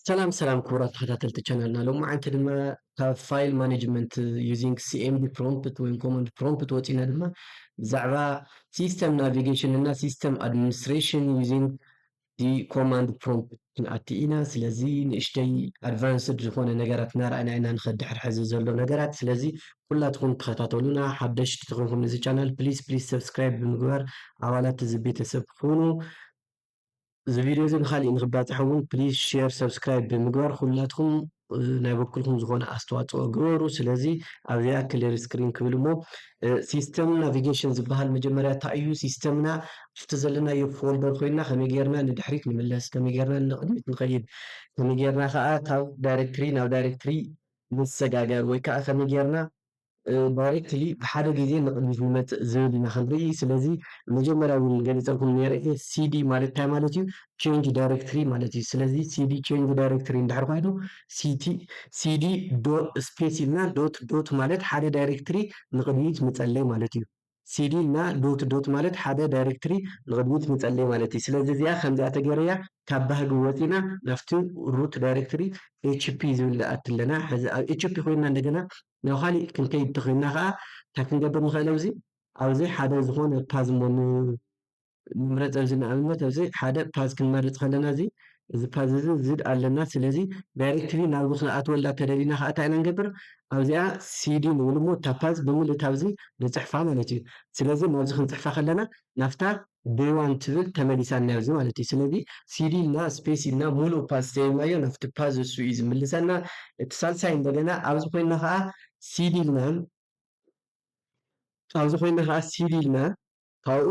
ሰላም ሰላም ክቡራት ተኸታተልቲ ቻናልና፣ ሎማዓንቲ ድማ ካብ file management using cmd prompt ወይ command prompt ወፂና ድማ ብዛዕባ system navigation እና system administration using the command prompt ክንኣቲ ኢና። ስለዚ ንእሽተይ advanced ዝኾነ ነገራት እናረኣና ኢና ንኸድ ድሕር ሕዚ ዘሎ ነገራት። ስለዚ ኩላትኩም ተኸታተሉና። ሓደሽቲ ተኾንኩም እዚ ቻናል please please subscribe ብምግባር ኣባላት እዚ ቤተሰብ ኩኑ። እዚ ቪድዮ እዚ ንኻሊእ ንክባፅሕ እውን please share subscribe ብምግባር ኩላትኩም ናይ በኩልኩም ዝኾነ ኣስተዋፅኦ ግበሩ። ስለዚ ኣብዚኣ clear screen ክብል እሞ system navigation ዝበሃል መጀመርያ እንታይ እዩ? ሲስተምና ኣብቲ ዘለናዮ ፎልደር ኮይና ከመይ ጌርና ንድሕሪት ንምለስ፣ ከመይ ጌርና ንቕድሚት ንኸይድ፣ ከመይ ጌርና ከዓ ካብ ዳይሬክትሪ ናብ ዳይሬክትሪ ንሰጋገር ወይ ከዓ ከመይ ጌርና ዳይሬክትሊ ብሓደ ግዜ ንቕድሚት ንመፅእ ዝብል ኢና ክንርኢ። ስለዚ መጀመርያ እውን ገሊፀልኩም ነይረ እየ። ሲዲ ማለት እንታይ ማለት እዩ? ቼንጅ ዳይሬክትሪ ማለት እዩ። ስለዚ ሲዲ ቼንጅ ዳይሬክትሪ እንድሕር ኮይኑ ሲዲ ዶት ስፔስ ኢልና ዶት ዶት ማለት ሓደ ዳይሬክትሪ ንቕድሚት ምፀለይ ማለት እዩ። ሲዲ ኢልና ዶት ዶት ማለት ሓደ ዳይሬክትሪ ንቕድሚት ምፀለይ ማለት እዩ። ስለዚ እዚኣ ከምዚኣ ተገይረያ ካብ ባህጊ ወፂና ናብቲ ሩት ዳይሬክትሪ ኤችፒ ዝብል ኣትለና። ሕዚ ኣብ ኤችፒ ኮይና እንደገና ናብ ካሊእ ክንከይድ ተኮይና ከዓ እንታይ ክንገብር ንኽእል? ኣብዚ ኣብዚ ሓደ ዝኾነ ፓዝ እሞ ንምረፅ። ኣብዚ ንኣብነት ኣብዚ ሓደ ፓዝ ክንመርፅ ከለና እዚ እዚ ፓዝ እዚ ዝድ ኣለና። ስለዚ ዳይሬክትሊ ናብዚ ክንኣትወላ ተደሊና ከዓ እንታይ ኢና ንገብር? ኣብዚኣ ሲዲ ንብል እሞ እታ ፓዝ ብምልእታ ኣብዚ ንፅሕፋ ማለት እዩ። ስለዚ ናብዚ ክንፅሕፋ ከለና ናብታ day one ትብል ተመሊሳና ኣብዚ ማለት እዩ። ስለዚ ሲዲ ኢልና ስፔስ ኢልና ሙሉእ ፓዝ ተይብናዮ ናብቲ ፓዝ እሱ እዩ ዝምልሰና። እቲ ሳልሳይ እንደገና ኣብዚ ኮይና ከዓ ሲዲ ኢልና ኣብዚ ኮይና ከዓ ሲዲ ኢልና ካብኡ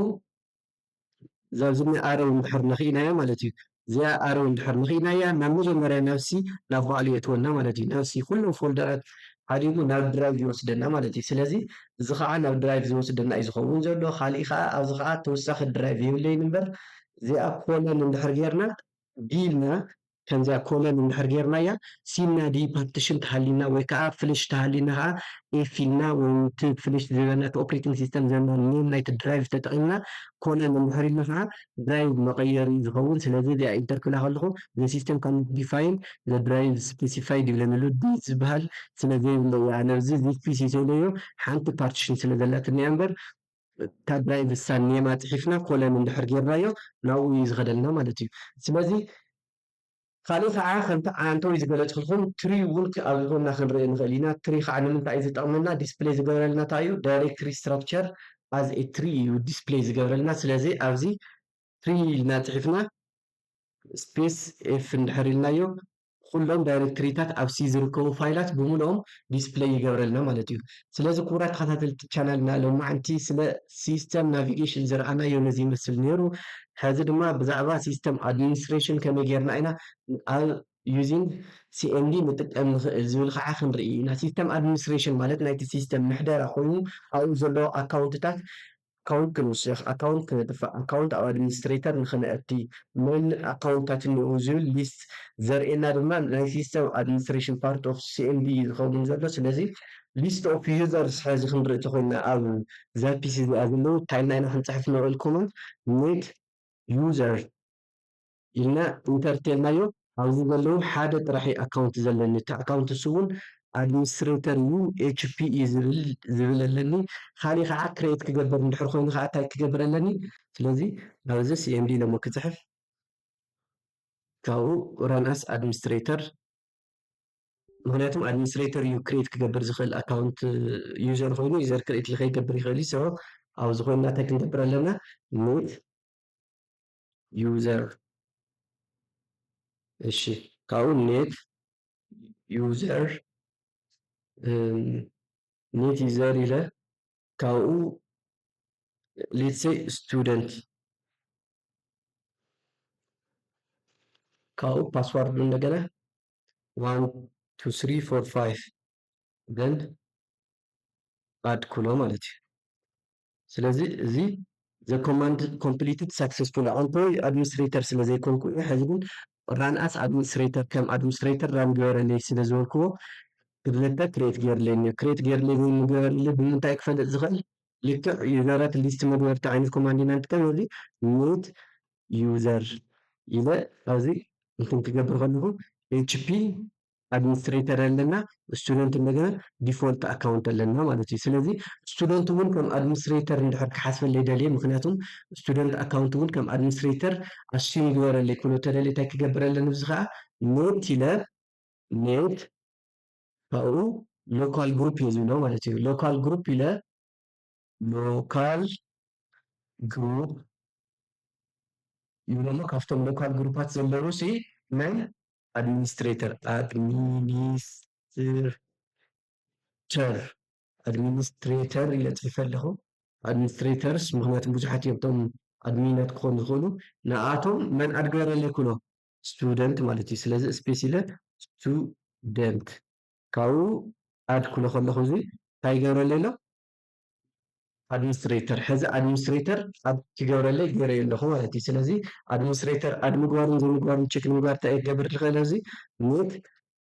እዛ ኣብዚ ኣረው እንድሕር ነኽኢናያ ማለት እዩ። እዚኣ ኣረው እንድሕር ነኽኢናያ ናብ መጀመርያ ናብ ሲ ናብ ባዕሉ የእትወና ማለት እዩ። ናብ ሲ ኩሎም ፎልደራት ሓዲጉ ናብ ድራይቭ ይወስደና ማለት እዩ። ስለዚ እዚ ከዓ ናብ ድራይቭ ዝወስደና እዩ ዝኸውን ዘሎ። ካሊእ ከዓ ኣብዚ ከዓ ተወሳኺ ድራይቭ የብለይን እምበር እዚኣ ኮለን እንድሕር ጌርና ዲ ኢልና ከምዚኣ ኮለን እንድሕር ጌርናያ ሲና ዲ ፓርቲሽን ተሃሊና ወይ ከዓ ፍልሽ ተሃሊና ከዓ ኤፍ ኢልና ወይ እቲ ፍልሽ ዝበና እቲ ኦፕሬቲንግ ሲስተም ዘና ኔም ናይቲ ድራይቭ ተጠቂምና ኮለን እንድሕር ኢልና ከዓ ድራይቭ መቐየሪ ዝኸውን። ስለዚ እዚኣ ኢንተር ክብላ ከለኹ the system cannot define the drive specified ይብለኒ ኣሎ። ዲ ዝበሃል ስለ ዘይብሎ እያ ነዚ ዚፒሲ ዘይለዮ ሓንቲ ፓርቲሽን ስለ ዘላትኒ እያ እምበር እታ ድራይቭ እሳ ኔማ ፅሒፍና ኮለን እንድሕር ጌርናዮ ናብኡ እዩ ዝኸደልና ማለት እዩ። ስለዚ ካሊእ ከዓ ከምቲ ኣንተወይ ዝገለፅክልኩም ትሪ እውን ኣብ ዝኾንና ክንርኢ ንኽእል ኢና። ትሪ ከዓ ንምንታይ እዩ ዝጠቕመና? ዲስፕሌይ ዝገብረልና እንታይ እዩ? ዳይሬክትሪ ስትራክቸር ኣዝ ኤ ትሪ እዩ ዲስፕሌይ ዝገብረልና። ስለዚ ኣብዚ ትሪ ኢልና ፅሒፍና ስፔስ ኤፍ እንድሕር ኢልናዮ ኩሎም ዳይሬክትሪታት ኣብ ሲ ዝርከቡ ፋይላት ብምልኦም ዲስፕሌይ ይገብረልና ማለት እዩ። ስለዚ ክቡራት ተኸታተልቲ ቻናልና ሎማዓንቲ ስለ ሲስተም ናቪጌሽን ዝረኣናዮ ነዚ ይመስል ነይሩ። ሕዚ ድማ ብዛዕባ ሲስተም ኣድሚኒስትሬሽን ከመይ ጌርና ኢና ኣብ ዩዚንግ ሲኤምዲ ንጥቀም ንኽእል ዝብል ከዓ ክንርኢ ኢና። ሲስተም ኣድሚኒስትሬሽን ማለት ናይቲ ሲስተም ምሕደራ ኮይኑ ኣብኡ ዘለዉ ኣካውንትታት ኣካውንት ክንውስኽ፣ ኣካውንት ክነጥፍእ፣ ኣካውንት ኣብ ኣድሚኒስትሬተር ንኽነእቲ፣ መን ኣካውንታት እኒኡ ዝብል ሊስት ዘርእየና ድማ ናይ ሲስተም ኣድሚኒስትሬሽን ፓርት ኦፍ ሲኤምዲ ዝኸውን ዘሎ። ስለዚ ሊስት ኦፍ ዩዘርስ ሕዚ ክንርኢ ተኮይና ኣብ እዛ ፒሲ እዚኣ ዘለዉ እንታይ ኢልና ኢና ክንፅሕፍ ንኽእል? ኮማንድ ኔት ዩዘር ኢልና ኢንተር ተልናዮ ኣብዚ ዘለዉ ሓደ ጥራሕ ኣካውንት ዘለኒ እቲ ኣካውንት እሱ እውን ኣድሚኒስትሬተር እዩ ኤችፒ እዩ ዝብል ዝብል ኣለኒ። ካሊእ ከዓ ክሬት ክገብር እንድሕር ኮይኑ ከዓ እንታይ ክገብር ኣለኒ? ስለዚ ኣብዚ ሲኤምዲ ኢለሞ ክፅሕፍ ካብኡ ራን ኣስ ኣድሚኒስትሬተር ምክንያቱም ኣድሚኒስትሬተር እዩ ክሬት ክገብር ዝኽእል ኣካውንት ዩዘር ኮይኑ ዩዘር ክሬት ከይገብር ይኽእል እዩ። ሰው ኣብዚ ኮይና እንታይ ክንገብር ኣለና? ኔት ዩዘር እሺ ካብኡ ኔት ዩዘር ኔት ዩዘር ኢለ ካብኡ let's say student ካብኡ ፓስዋርዱ እንደገና one two three four five then ኣድ ኩሎ ማለት እዩ። ስለዚ እዚ the command completed successful ኣንተ ኣድሚኒስትሬተር ስለ ዘይኮንኩ እየ። ሕዚ ግን ራን ኣስ ኣድሚኒስትሬተር ከም ኣድሚኒስትሬተር ራን ገበረለይ ስለ ዝበልክዎ ክልተ ክሬት ገይርለይ እኒኦ። ክሬት ገይርለይ ዝብል ምግበረለይ ብምንታይ ክፈልጥ ዝኽእል? ልክዕ ዩዘራት ሊስት መግበርቲ ዓይነት ኮማንድ ኢና ንጥቀም። እዚ ኔት ዩዘር ኢለ ኣብዚ እንትን ክገብር ከለኹ ኤች ፒ ኣድሚኒስትሬተር ኣለና፣ ስቱደንት እንደገና ዲፎልት ኣካውንት ኣለና ማለት እዩ። ስለዚ ስቱደንት እውን ከም ኣድሚኒስትሬተር እንድሕር ክሓስበለይ ደልየ፣ ምክንያቱም ስቱደንት ኣካውንት እውን ከም ኣድሚኒስትሬተር ኣስዩም ይግበረለይ ክብሎ ተደልየ እንታይ ክገብር ኣለኒ? እዚ ከዓ ኔት ኢለ ኔት ካብኡ ሎካል ግሩፕ እየ ዝብሎ ማለት እዩ። ሎካል ግሩፕ ኢለ ሎካል ግሩፕ ይብሎ እሞ ካብቶም ሎካል ግሩፓት ዘለዉ ሲ መን ኣድሚኒስትሬተር ኣድሚኒስትሬተር ኣድሚኒስትሬተር ኢለ ጽሒፈ ኣለኹ። ኣድሚኒስትሬተርስ ምክንያቱ ብዙሓት እዮም እቶም ኣድሚናት ክኾኑ ዝኽእሉ። ንኣቶም መን ኣድ ገበረለይ ክብሎ ስቱደንት ማለት እዩ። ስለዚ ስፔስ ኢለ ስቱደንት ካብኡ ኣድ ክብሎ ከለኹ እዚ እንታይ ይገብረለይ ኣሎ? ኣድሚኒስትሬተር። ሕዚ ኣድሚኒስትሬተር ኣድ ክገብረለይ ገይረዮ ኣለኹ ማለት እዩ። ስለዚ ኣድሚኒስትሬተር ኣድ ምግባርን ዘይምግባርን ቸክ ንምግባር እንታይ ክገብር ዝኽእል ኣብዚ ኔት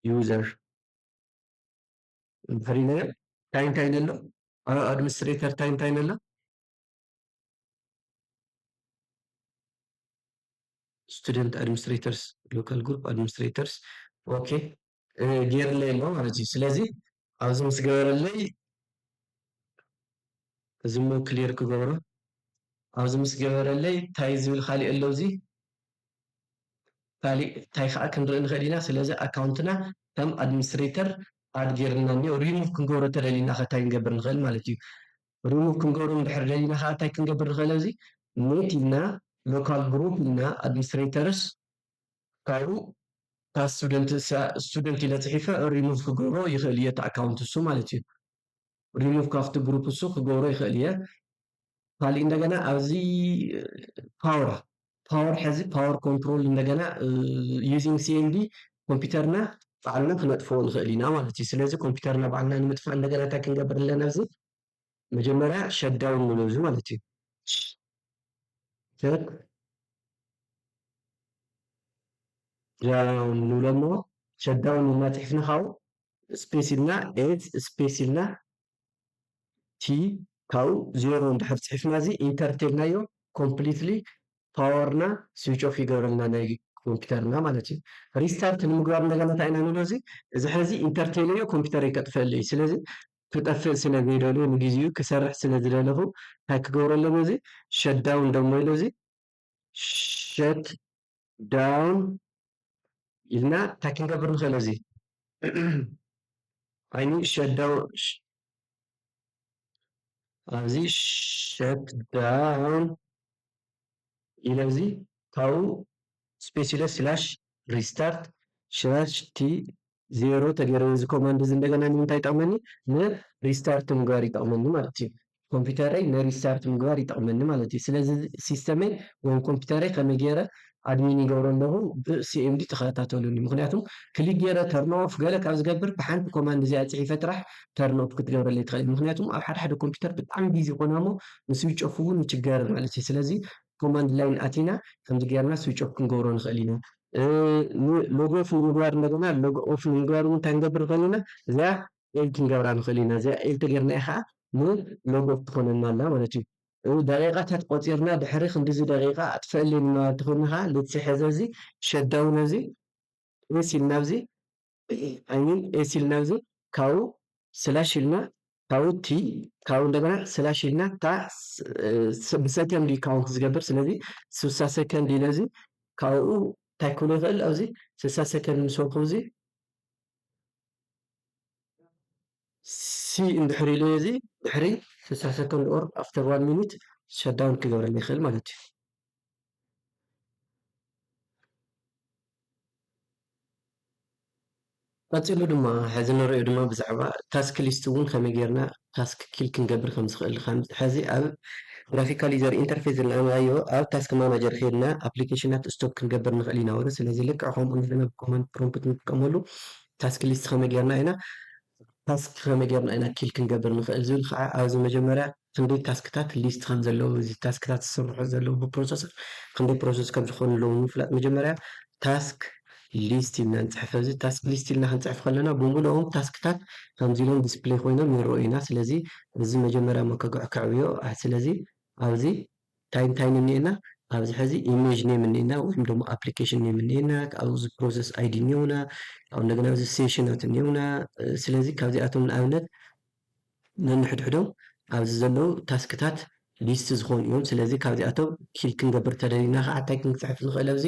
ዩዘር እንድሕር ኢለዮ እንታይ እንታይ ነሎ? ኣብ ኣድሚኒስትሬተር እንታይ እንታይ ነሎ? ስቱደንት ኣድሚኒስትሬተርስ፣ ሎካል ግሩፕ ኣድሚኒስትሬተርስ። ኦኬ፣ እ፣ ገይርለይ ኣሎ ማለት እዩ። ስለዚ ኣብዚ ምስ ገበረለይ እዚ ሞ ክሊር ክገብሮ። ኣብዚ ምስ ገበረለይ እንታይ ዝብል ካሊእ ኣሎ? እዚ ካሊእ እንታይ ከዓ ክንርኢ ንኽእል ኢና? ስለዚ ኣካውንትና ከም ኣድሚኒስትሬተር ኣድ ገይርና እኒኦ ሪሙቭ ክንገብሮ ተደሊና ከ እንታይ ክንገብር ንኽእል ማለት እዩ? ሪሙቭ ክንገብሮ እንድሕር ደሊና ከዓ እንታይ ክንገብር ንኽእል? ኣብዚ ኔት ኢልና ሎካል ግሩፕ ኢልና ኣድሚኒስትሬተርስ ካብኡ እታ ስቱደንት እሳ-፣ ስቱደንት ኢለ ጽሒፈ ሪሙቭ ክገብሮ ይኽእል እየ እቲ ኣካውንት እሱ ማለት እዩ። ሪሙቭ ካብቲ ግሩፕ እሱ ክገብሮ ይኽእል እየ። ካሊእ እንደገና ኣብዚ ፓወር፣ ፓወር ሕዚ ፓወር ኮንትሮል እንደገና፣ እ፣ ዩዚንግ ሲ ኤም ዲ ኮምፒውተርና ባዕልና ክነጥፍኦ ንኽእል ኢና ማለት እዩ። ስለዚ ኮምፒውተርና ባዕልና ንምጥፋእ እንደገና እንታይ ክንገብር ኣለና? ኣብዚ መጀመርያ ሸትዳውን ንብሎ እዚ ማለት እዩ። ሸት ዳውን ንብሎ እሞ ሸትዳውን ኢልና ጽሒፍና ካብኡ ስፔስ ኢልና ኤስ ስፔስ ኢልና ቲ ካብኡ ዜሮ እንድሕር ጽሒፍና እዚ ኢንተር ተልናዮ ኮምፕሊትሊ ፓወርና ስዊች ኦፍ ይገብረልና ናይ ኮምፒውተርና ማለት እዩ። ሪስታርት ንምግባር እንደገና እንታይ ኢና ንብሎ? እዚ እዚ ሕዚ ኢንተር ተለዮ ኮምፒውተር ይከጥፈለይ። ስለዚ ክጠፍእ ስለ ዘይደልዮ ንግዜኡ ክሰርሕ ስለ ዝደለኹ እንታይ ክገብሮ ኣለዎ? እዚ ሸትዳውን ደሞ ኢሎ እዚ ሸት ዳውን ኢልና እንታይ ክንገብር ንኽእል? እዚ ዓይኒ ሸትዳውን ኣብዚ ሸት ዳውን ኢለ እዚ ካብኡ ስፔስ ኢለ ስላሽ ሪስታርት ስላሽ ቲ ዜሮ ተገይረ እዚ ኮማንድ እዚ እንደገና ንምንታይ ይጠቕመኒ? ንሪስታርት ምግባር ይጠቕመኒ ማለት እዩ። ኮምፒውተረይ ንሪስታርት ምግባር ይጠቕመኒ ማለት እዩ። ስለዚ ሲስተመይ ወይም ኮምፒውተረይ ከመይ ገይረ ኣድሚን ይገብሮ ኣለኹ ብሲኤምዲ ተኸታተሉኒ። ምክንያቱም ክሊክ ገይረ ተርን ኦፍ ገለ ካብ ዝገብር ብሓንቲ ኮማንድ እዚኣ ጽሒፈ ጥራሕ ተርን ኦፍ ክትገብረለይ ትኽእል። ምክንያቱም ኣብ ሓደ ሓደ ኮምፒውተር ብጣዕሚ ቢዚ ይኾና እሞ ንስዊች ኦፍ እውን ይችገር ማለት እዩ። ስለዚ ኮማንድ ላይን ኣቲና ከምዚ ገይርና ስዊች ኦፍ ክንገብሮ ንኽእል ኢና። እ፣ ን-፣ ሎግ ኦፍ ንምግባር እንደገና ሎግ ኦፍ ንምግባር እውን እንታይ ክንገብር ንኽእል ኢና? እዚኣ ኤል ክንገብራ ንኽእል ኢና። እዚኣ ኤል ተገይርና ከዓ ንሎግ ኦፍ ትኾነና ኣላ ማለት እዩ። እ፣ ደቂቃታት ቆፂርና ድሕሪ ክንዲዚ ደቂቃ ኣጥፍአለይ ንማለት ትኾንኻ ልትሲ ሕዘ እዚ ሸዳውን እዚ ኤስ ኢልና ኣብዚ ኣይሚን ኤስ ኢልና ኣብዚ ካብኡ ስላሽ ኢልና ካብኡ ቲ ካብኡ እንደገና ስላሽ ኢልና እታ ስ-፣ ስ-፣ ብሰከንድ እዩ ካውንት ዝገብር። ስለዚ ስልሳ ሰከንድ ኢለ እዚ ካብኡ እንታይ ክብሎ ይኽእል? ኣብዚ ስልሳ ሰከንድ ምስ በልኩ እዚ ሲ እንድሕር ኢለ እዚ ድሕሪ ስልሳ ሰከንድ ኦር ኣፍተር ዋን ሚኒት ሸዳውን ክገብረኒ ይኽእል ማለት እዩ። ቀጺሉ ድማ፣ ሕዚ ንርእዮ ድማ ብዛዕባ ታስክ ሊስት እውን ከመይ ጌርና ታስክ ኪል ክንገብር ከም ዝኽእል፣ ከም ሕዚ ኣብ ግራፊካል ዩዘር ኢንተርፌስ ዝረኣናዮ ኣብ ታስክ ማናጀር ኬድና ኣፕሊኬሽናት ስቶፕ ክንገብር ንኽእል ኢና። ወረ ስለዚ ልክዕ ከምኡ ንሕና ብኮማንድ ፕሮምፕት ንጥቀመሉ ታስክ ሊስት ከመይ ጌርና ኢና ታስክ ከመይ ጌርና ኢና ኪል ክንገብር ንኽእል ዝብል ከዓ ኣብዚ መጀመርያ ክንደይ ታስክታት ሊስት ከም ዘለዉ፣ እዚ ታስክታት ዝስርሑ ዘለዉ ብፕሮሰሰር ክንደይ ፕሮሰስ ከም ዝኾኑ ኣለዉ ንምፍላጥ መጀመርያ ታስክ ሊስት ኢልና ንፅሕፍ። እዚ ታስክ ሊስት ኢልና ክንፅሕፍ ከለና ብምልኦም ታስክታት ከምዚ ኢሎም ዲስፕሌይ ኮይኖም ንረኡና። ስለዚ እዚ መጀመርያ መከግዕ ከዕብዮ። አ፣ ስለዚ ኣብዚ እንታይ እንታይ ንኒኤና? ኣብዚ ሕዚ image name እኒና ወይም ደግሞ application name እኒና፣ ኣብዚ process ID እኒውና፣ ካብኡ እንደገና ኣብዚ session ኣት እኒውና። ስለዚ ካብዚኣቶም ንኣብነት ነንሕድሕዶም ኣብዚ ዘለዉ task ታት list ዝኾኑ እዮም። ስለዚ ካብዚኣቶም kill ክንገብር ተደሊና ከዓ እንታይ ክንፅሕፍ ንኽእል? ኣብዚ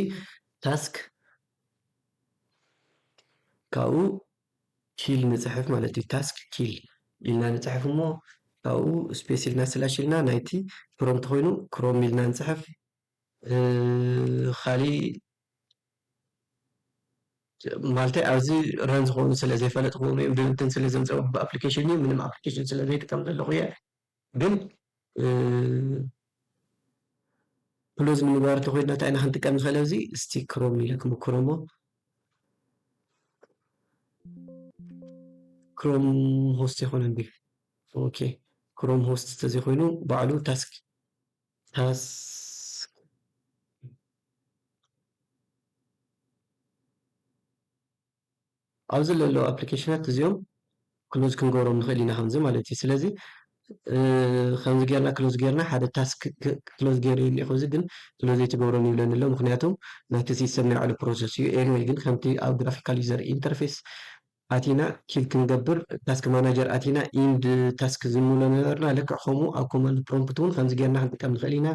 task ካብኡ kill ንፅሕፍ ማለት እዩ። Task kill ኢልና ንፅሕፍ እሞ ካብኡ space ኢልና slash ኢልና ናይቲ Chrome ተኮይኑ Chrome ኢልና ንፅሕፍ። ካሊእ ማለት ኣብዚ run ዝኾኑ ስለ ዘይፈለጥኩም እዮም ድንትን ስለ ዘምፀው ብ application እዩ ምንም application ስለ ዘይጥቀም ዘለኹ እየ። ግን close ንምግባር ተኮይድና እንታይ ኢና ክንጥቀም ንኽእል? ኣብዚ እስቲ Chrome ኢለ ክምክሮ እሞ Chrome host ይኮነ እንዲ okay Chrome host ተዘይኮይኑ ባዕሉ task task ኣብዚ ዘለዉ application ኣት እዚኦም close ክንገብሮም ንኽእል ኢና ከምዚ ማለት እዩ። ስለዚ ከምዚ ጌርና close ጌርና ሓደ task close ገይሩ እዩ እኒኦ እዚ ግን close ኣይትገብሮን ይብለኒ ኣሎ። ምክንያቱ ናይቲ system ናይ ባዕሉ process እዩ። Anyway ግን ከምቲ ኣብ graphical user interface ኣቲና kill ክንገብር task manager ኣቲና end task ዝንብሎ ነበርና። ልክዕ ከምኡ ኣብ command prompt እውን ከምዚ ጌርና ክንጥቀም ንኽእል ኢና።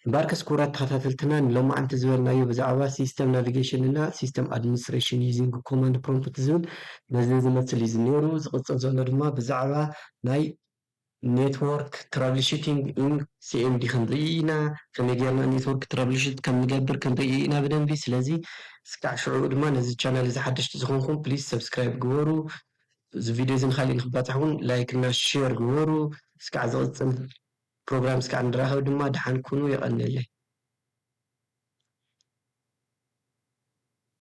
እምበኣርከስ ክቡራት ተኸታተልትና ንሎማዓንቲ ዝበልናዮ ብዛዕባ system navigation እና system administration using command prompt ዝብል ነዚ ዝመስል እዩ ነይሩ። ዝቕፅል ዘሎ ድማ ብዛዕባ ናይ network troubleshooting in C M D ክንርኢ ኢና። ከመይ ጌርና network troubleshoot ከም ንገብር ክንርኢ ኢና ብደንቢ። ስለዚ እስካዕ ሽዑ ድማ ነዚ channel እዚ ሓደሽቲ ዝኾንኩም please subscribe ግበሩ። እዚ video እዚ ንካሊእ ንክባፃሕ እውን like እና share ግበሩ። እስካዕ ዝቕፅል program እስካዕ ንራኸብ ድማ ደሓን ኩኑ። የቐንየለይ።